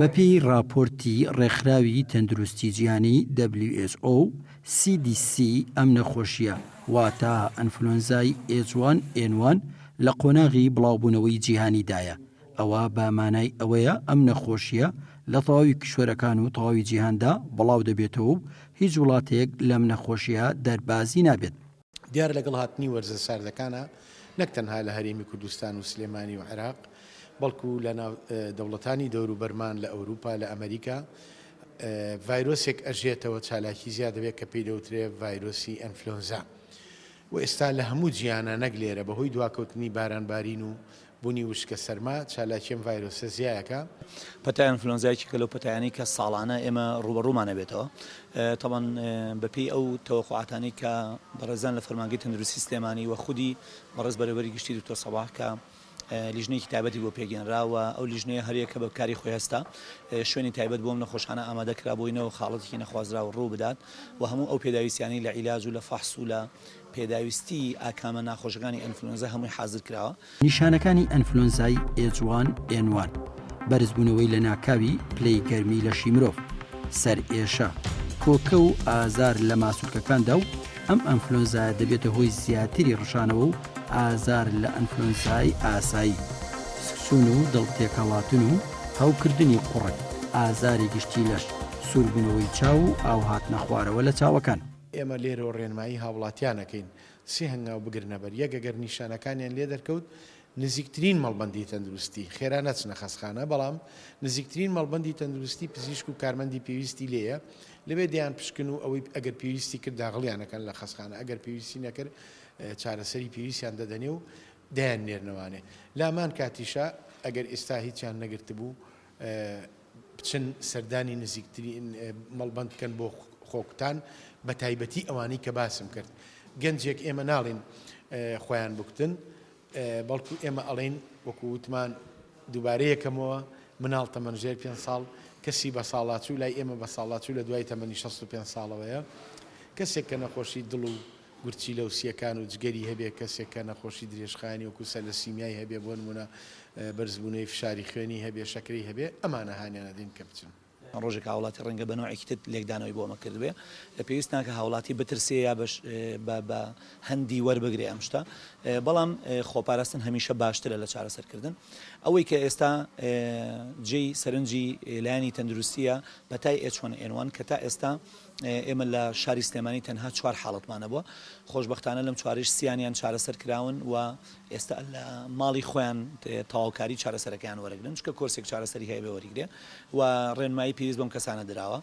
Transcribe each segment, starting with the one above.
بەپێی ڕاپۆرتی ڕێکخراوی تەندروستی جیهانی، WHO، CDC، ئەم نەخۆشییە، واتە ئەنفلۆنزای ئێچ وان ئێن وان لە قۆناغی بڵاوبوونەوەی جیهانیدایە، ئەوە بە مانای ئەوەیە ئەم نەخۆشییە لە تەواوی کیشوەرەکان و تەواوی جیهاندا بڵاودەبێتەوە و هیچ وڵاتێک لەم نەخۆشییە دەربازی نابێت. دیارە لەگەڵ هاتنی وەرزە ساردەکانا نەک تەنها لە هەرێمی کوردستان و سلێمانی و عێراق بەڵکو لە دەوڵەتانی دەوروبەرمان لە ئەوروپا لە ئەمریکا ڤایرۆسێک ئەژێتەوە چالاکی زیاد دەبێت کە پێی دەوترێ ڤایرۆسی ئەنفلۆنزا و ئێستا لە هەموو جیهانا نەک لێرە بەهۆی دواکەوتنی بارانبارین و بونی وشکە سەرما چالاکی ئەم ڤایرۆسە زیایەکا. پەتای ئەنفلۆنزا یەکێکە لەو پەتایانەی کە ساڵانە ئێمە ڕووبەڕوومان ئەبێتەوە. تەبعەن بەپێی ئەو تەوەقوعاتانەی کە بەڕێزان لە فەرمانگەی تەندروستی سلێمانی و خودی بەڕێز بەرێوەبەری گشتی دکتۆر سەباح کە لیژنەیەکی تایبەتی بۆ پێکهێنرا و ئەو لیژنەیە هەریەکە بە کاری خۆی هەستا شوێنی تایبەت بۆ ئەم نەخۆشانە ئامادە کرا بۆی نەوەک حاڵەتێکی نەخوازراو ڕوو بدات و هەموو ئەو پێداویستیانەی لە عیلاج و لە فەحس و لە پێداویستی ئاکامە ناخۆشەکانی ئەنفلۆنزا هەمووی حازر کراوە. نیشانەکانی ئەنفلۆنزای ئێچ وان ئێن وان، بەرزبوونەوەی لەناکاوی پلەی گەرمی لەشی مرۆڤ، سەرئێشە، کۆکە و ئازار لە ماسولکەکاندا و ئەم ئەنفلۆنزایە دەبێتە هۆی زیاتری ڕشانەوە و ئازار لە ئەنفلۆنزای ئاسایی، سکچوون و دڵ تێکهەڵاتن و هەوکردنی قوڕگ، ئازاری گشتی لەش، سووربوونەوەی چاو و ئاو هاتنەخوارەوە لە چاوەکان. ئێمە لێرەوە ڕێنمایی هاوڵاتیان ئەکەین سێ هەنگاو بگرنەبەر، یەک ئەگەر نیشانەکانیان لێ دەرکەوت نزیکترین مەڵبەندی تەندروستی، خێرا نەچنە خەستخانە، بەڵام نزیکترین مەڵبەندی تەندروستی پزیشک و کارمەندی پێویستی لێیە، لەوێ دەیان پشکن و ئەوەی ئەگەر پێویستی کرد داغڵیان ئەکەن لە خەستخانە، ئەگەر پێویستی نەکرد چارەسەری پێویستیان دەدەنێ و دەیان نێرنەوانێ. لامان کاتیشە ئەگەر ئێستا هیچیان نەگرتبوو بچن سەردانی نزیکترین مەڵبەند بکەن بۆ خۆکوتان بەتایبەتی ئەوانەی کە باسم کرد گەنجێک ئێمە ناڵین خۆیان بکوتن بەڵکو ئێمە ئەڵێین وەکو وتمان دووبارە یەکەمەوە مناڵ تەمەن ژێر پێ ساڵ کەسی بە ساڵاچوو لای ئێمە بە ساڵاچوو لە دوای تەمەنی 65 ساڵەوەیە کەسێک کە نەخۆشی دڵ و گورچیلە و سییەکان و جگەری هەبێ، کەسێک کە نەخۆشی درێژخایەنی وەکو سەلەسیمیای هەبێ، بۆ نموونە بەرزبوونەوەی فشاری خوێنی هەبێ، شەکرەی هەبێ، ئەمانە هانیان ئەدەین کە بچن. ڕۆژێک هاوڵاتی ڕەنگە بە نەوعێکی تر لێکدانەوەی بۆ ئەمە کردبێ. پێویست ناکا هاوڵاتی بترسێ یا بە هەندی وەربگرێ ئەم شتە. بەڵام خۆپاراستن هەمیشە باشترە لە چارەسەرکردن. ئەوەی کە ئێستا جێی سەرنجی لایەنی تەندروستییە پەتای ئێچ وەن ئێن وەن کە تا ئێستا ئێمە لە شاری سلێمانی تەنها چوار حاڵەتمان هەبووە، خۆشبەختانە لەم چوارەیش سیانیان چارەسەر کراون و ئێستا لە ماڵی خۆیان تەواوکاری چارەسەرەکەیان وەرەگرن، چونکە کۆرسێک چارەسەری هەیە بێ وەریگرێ و ڕێنمایی پێویست بەم کەسانە دراوە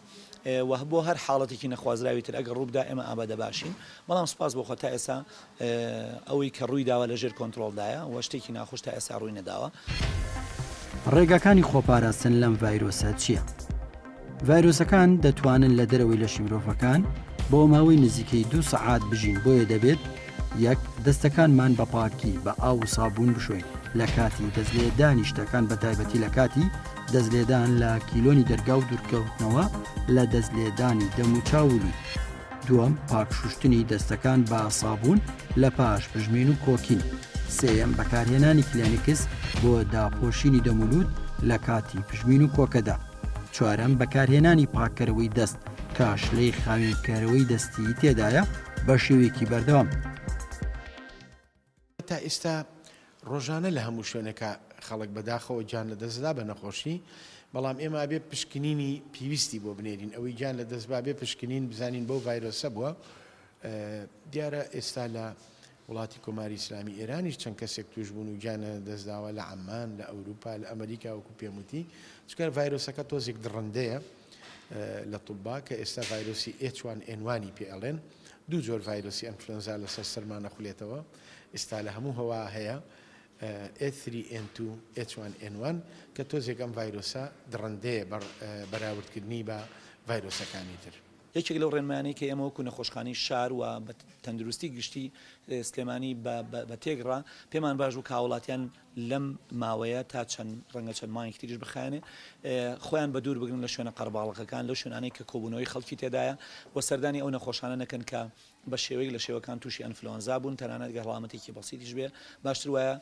و بۆ هەر حاڵەتێکی نەخوازراوی تر ئەگەر ڕووبدا ئێمە ئامادەباشین، بەڵام سوپاس بۆ خوا تا ئێستا ئەوەی کە ڕوویداوە لە ژێر کۆنترۆڵدایە و شتێکی ناخۆش تا ئێستا ڕووی نەداوە. ڕێگاکانی خۆپاراستن لەم ڤایرۆسە چییە؟ ڤایرۆسەکان دەتوانن لە دەرەوەی لەشی مرۆڤەکان بۆ ماوەی نزیکەی دوو سەعات بژین بۆیە دەبێت یەک دەستەکانمان بە پاکی بە ئاو و سابوون بشۆین لە کاتی دەستلێدانی شتەکان بە تایبەتی لە کاتی دەستلێدان لە کیلۆنی دەرگا و دوورکەوتنەوە لە دەستلێدانی دەم و چاو و لوت. دووەم، پاک شوشتنی دەستەکان بە سابوون لە پاش پژمین و کۆکین. سێیەم، بەکارهێنانی کلێنکس بۆ داپۆشینی دەم و لوت لە کاتی پژمین و کۆکەدا. چوارەم، بەکارهێنانی پاککەرەوەی دەست کە شلەی خاوێنکەرەوەی دەستی تێدایە بە شێوەیەکی بەردەوام. تا ئێستا ڕۆژانە لە هەموو شوێنێکا خەڵک بەداخەوە گیان لە دەست دەدا بە نەخۆشی، بەڵام ئێمە ئەبێ پشکنینی پیویستی بۆ بنێرین، ئەوەی گیان لە دەست با بێ پشکنین بزانین بەو ڤایرۆسە بووە. دیارە ئێستا لە وڵاتی کۆماری ئیسلامی ئێرانیش چەند کەسێک تووش بوون و گیانیان لە دەست داوە، لە عەممان، لە ئەوروپا، لە ئەمریکا وەکو پێم وتی، چونکە ڤایرۆسەکە تۆزێک دڕندەیە لە طوبا کە ئێستا ڤایرۆسی ئێچ وان ئێن وانی پێ ئەڵێن. دوو جۆر ڤایرۆسی ئەنفلۆنزا لەسەر سەرما نەخولێتەوە، ئیستا لە هەموو هەوا هەیە، ئێچ ثری ئێن تو، ئێچ وان ئێن وان، کە تۆزێک ئەم ڤایرۆسە دڕندەیە بە بەراوردکردنی بە ڤایرۆسەکانی تر. یەکێک لەو ڕێنمایانەی کە ئێمە وەکو نەخۆشخانەی شار و بە تەندروستی گشتی سلێمانی بە تێکڕا پێمان باش بوو کە هاوڵاتیان لەم ماوەیە تا چەند ڕەنگە چەند مانگێکی تریش بخایەنێ خۆیان بە دوور بگرن لە شوێنە قەرەباڵغەکان لەو شوێنانەی کە کۆبوونەوەی خەڵکی تێدایە و سەردانی ئەو نەخۆشانە نەکەن کە. بە شێوەیەک لە شێوەکان تووشی ئەنفلۆنزا بوون، تەنانەت گەر هەڵامەتێکی بەسیتیش بێ، باشتر وایە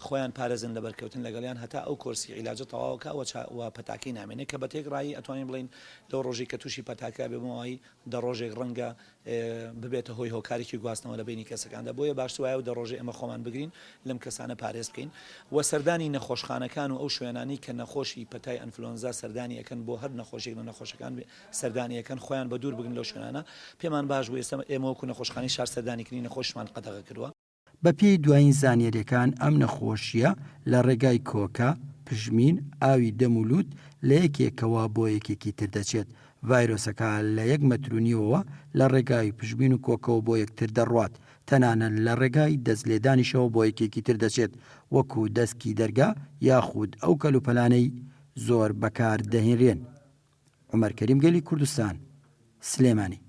خۆیان پارێزن لە بەرکەوتن لەگەڵیان هەتا ئەو کۆرسی عیلاجە تەواوەکا و پەتاکەی نامێنێ کە بە تێکڕایی ئەتوانین بڵێین لەو ڕۆژەی کە تووشی پەتاکە بێ بۆ ماوەی دە ڕۆژێک ڕەنگە ببێتە هۆی هۆکارێکی گواستنەوە لە بەینی کەسەکاندا بۆیە باشتر وایە ئەو دە ڕۆژەی ئێمە خۆمان بگرین لەم کەسانە پارێز بکەین و سەردانی نەخۆشخانەکان و ئەو شوێنانەی کە نەخۆشی پەتای ئەنفلۆنزا سەردانی ئەکەن بۆ هەر نەخۆشێک لە نەخۆشەکان سەردانی ئەکەن خۆیان بە دوور بگرن لەو شوێنانە پێمان باش بوو ئێستا ئێمە وەکو نەخۆشخانەی شار سەردانیکردنی نەخۆشمان قەدەغە کردووە. بەپێی دوایین زانیارییەکان ئەم نەخۆشییە لە ڕێگای کۆکە، پژمین، ئاوی دەم و لووت لە یەکێکەوە بۆ یەکێکی تر دەچێت، ڤایرۆسەکە لە یەک مەتر و نیوەوە لە ڕێگای پژمین و کۆکەوە بۆ یەکتر دەڕوات، تەنانەت لە ڕێگای دەست لێدانیشەوە بۆ یەکێکی تر دەچێت، وەکو دەسکی دەرگا یاخود ئەو کەلوپەلانەی زۆر بەکار دەهێنرێن. عومەر کەریم گەلی کوردستان، سلێمانی.